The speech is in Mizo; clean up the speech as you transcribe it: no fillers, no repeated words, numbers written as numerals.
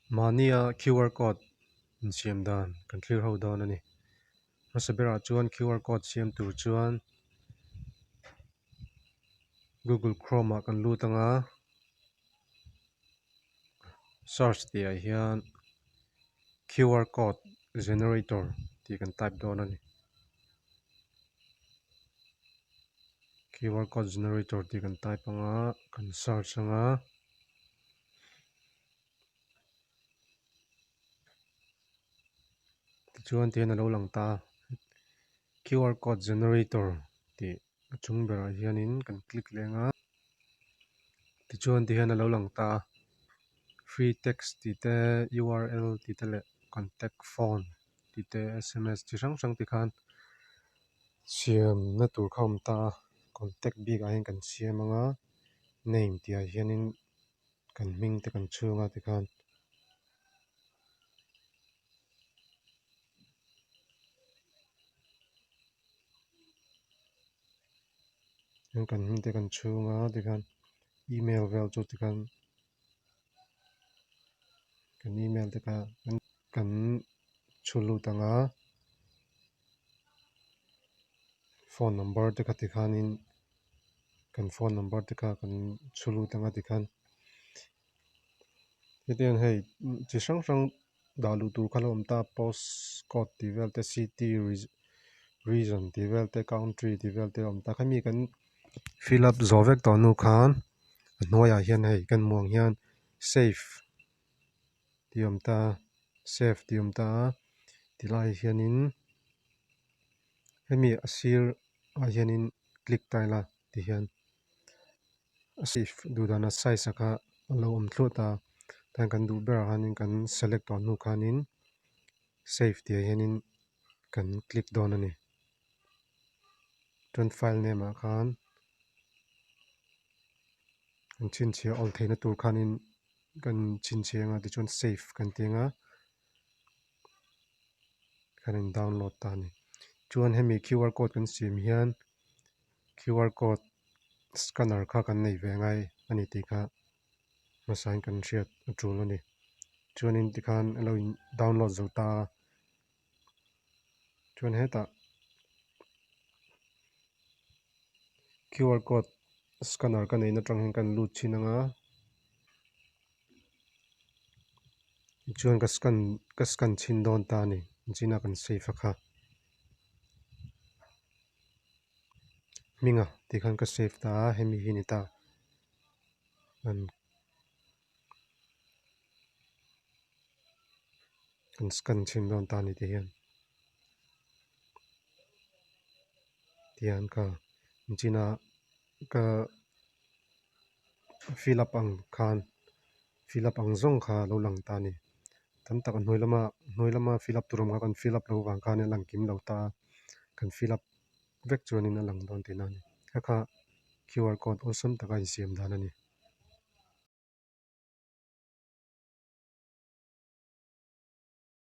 Mahnia QR code insiam dan kan thlir ho dawn a ni. Hmasa berah chuan QR code siam tur chuan Google Chrome ah kan lut ang a, search tih ah hian QR code generator tih kan type dawn a ni. QR code generator tih kan type ang a, kan search ang a. Tichuan tihian a lo lang ta a, QR code generator tih a chung berah hianin kan click leh ang a, tichuan tihian a lo lang ta a, free text tih te url tih te leh contact phone tih te sms chi hrang hrang te khan siamna tur kha a awm ta a, contact bikah hian kan siam ang a, name tih ah hianin. Kan hming te kan chhung a tikhan kan hming te kan chhung a tikhan email vel chu tikhan kan email te kha kan chhu lut ang a phone number te kha tikhanin. Kan phone number te kha kan chhu lut ang a tikhan hetiang hei chi hrang hrang dah luh tur kha a lo awm ta post code tih vel te city region tih vel te country tih vel te a awm ta khami kan fill up zawh vek tawh hnu khan a hnuaiah hian hei kan hmuh ang hian save tih a awm ta save tih a awm ta a tilai hianin hemi a sir ah hianin click ta ila ti hian a save duh dana size a kha a lo awm thluah ta tihian kan duh berah khanin kan select tawh hnu khanin save tih ah hianin kan click dawn a ni chuan file name ah khan kan chhinchhiah awl theihna tur khanin kan chhinchhiah anga tichuan save kan ti anga. Kan in download ta a ni. Chuan hemi QR code kan siam hian QR code scanner kha kan nei ve ngai a ni tih kha hmasain kan hriat a tul a ni. Chuanin tikhan a lo in download zo ta a, chuan hetah QR code scanner ka neihna atang hian kan lut chhin ang a. Tichuan ka scan ka scan chhin dawn ta a ni china kan save a kha hminga tih khan ka save ta a hemi hi a ni ta an kan scan chhin dawn ta a ni tih hian tihian ka china ka fill up ang khan fill up ang zawng kha a lo lang ta a ni tam tak a hnuai lama hnuai lama fill up tur awm kha kan fill up loh vang khan a lang kim lo ta a kan fill up vek chuanin a lang dawn tihna a ni kha kha QR code awlsam taka insiam dan a ni.